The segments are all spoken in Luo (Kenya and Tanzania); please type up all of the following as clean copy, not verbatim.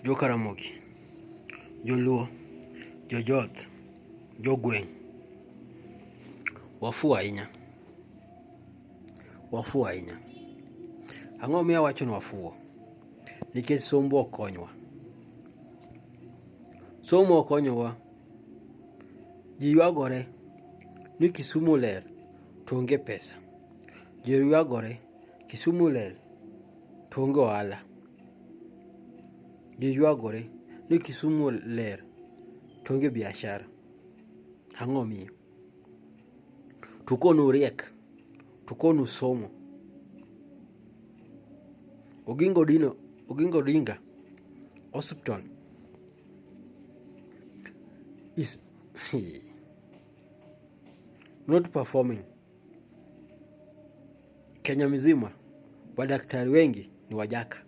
Jokaramogi, Joluo, Jojoth, Jogweng', wafuwo ahinya, wafuwo ahinya. Ang'o momiyo awacho ni wafuwo? Nikech sombwa ok konywa. Somo ok konyowa. Ji ywagore ni Kisumu ler to onge pesa. Ji ywagore Kisumu ler to onge ohala. Ji ywagore ni Kisumu ler to onge biashara. Ang'o omiyo? To konu riek, to konu somo. Oginga Odino, Oginga Odinga Hospital is not performing. Kenya mzima wadaktari wengi ni wajaka.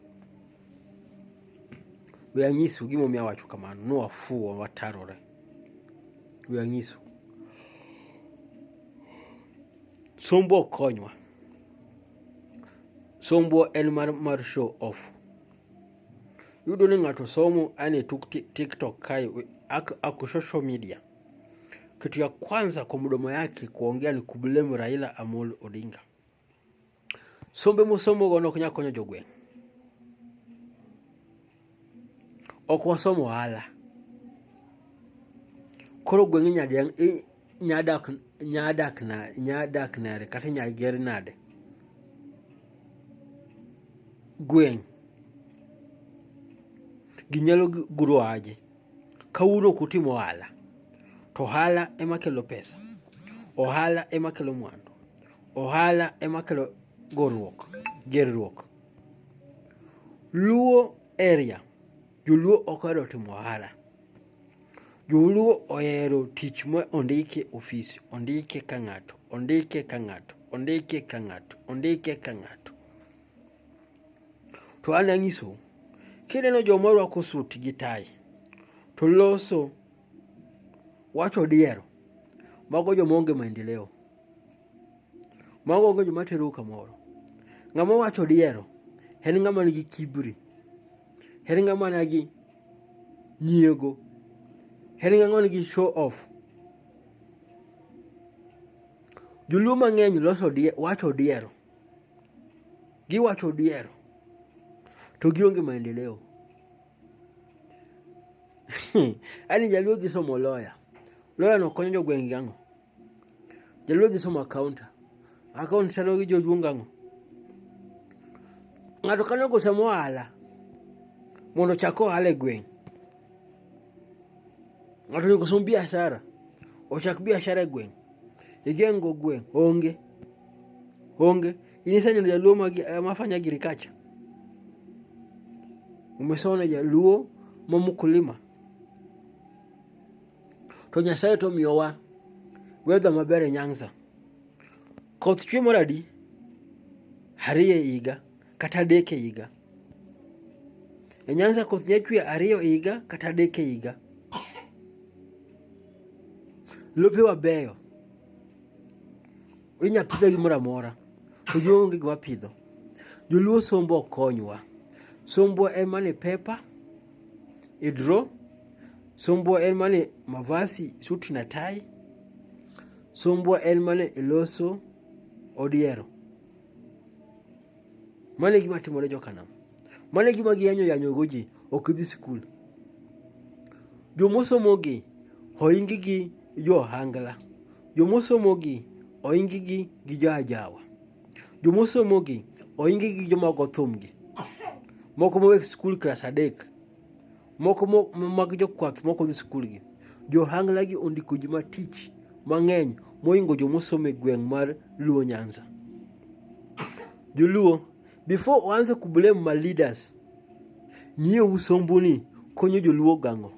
We anyisu gimomiyo awacho kamano, ni wafuwo watarore. We anyisu. Sombwa ok konywa. Sombwa en mar show off. Iyudo ni ng'ato somo ane tuk TikTok kae ako social media. Kitu ya kwanza kwa mdomo yake kuongea ni kublame Raila Amolo Odinga. Sombe mosomo go ok nyal konyo jogweng'. Ok wasomo ohala. Koro gweng' nyadak nade kata inyal ger nade? Gweng' ginyalo guro aje? Kawuono ok utim ohala, to ohala ema kelo pesa, ohala ema kelo mwandu, ohala ema kelo goruok, gerruok. Luo area, joluo ok ohero timo ohala. Joluo ohero tich ma ondiki e ofis, ondike ka ng'ato, ondike ka ng'ato, ondike ka ng'ato, ondike ka ng'ato. To an anyisou, kineno joma orwako sut gi tai to loso wacho odiero, mago joma onge maendeleo. Mago onge joma terou kamoro. Ng'ama wacho odiero en ng'ama nigi kiburi, en ng'ama nigi nyiego, en ng'ama nigi show off. Joluo mang'eny loso wacho odiero. Giwacho odiero to gionge maendeleo. Yaani jaluo dhi somo lawyer. Lawyer no konyo jogweng' gi ang'o? Jaluo dhi somo accountant. Account chalo gi joluo gang'o? Ng'ato ka nogo somo ohala mondo ochak ohala e gweng'. Ng'ato onego som biashara, ochak biashara e gweng'. Igeng' go gweng' onge. Onge. In iseneno jaluo mafanya agriculture? Umeshaona jaluo ma mkulima? To Nyasaye to omiyowa weather maber e Nyanza. Koth chwe mar adi? Ariyo e higa kata adek e higa. E Nyanza koth nya chwe ariyo e higa kata adek e higa. Lopewa beyo. Inya pidho gimoro amora. To joluo onge gima pidho. Joluo sombo ok konywa. Sombwa en mana e paper, e draw. Sombwa en mana e mavazi, suti na tai. Sombwa en mana e loso odiero. Mano e gima timore jokanam. Mano e gima giyanyo yanyogo ji, ok dhi sikul. Jomosomogi ohingi gi jo ohangla. Jomosomogi ohingi gi jo ajawa. Jomosomogi ohingi gi joma go thumgi. Moko mowek sikul klas adek. Moko mag jokwath moko dhi sikul gi. Jo ohangla gi ondiko ji matich mang'eny mohingo jomosomo e gweng' mar Luo Nyanza. Joluo, before uanze kublame ma leaders, nyiewu sombuni konyo joluo gang'o?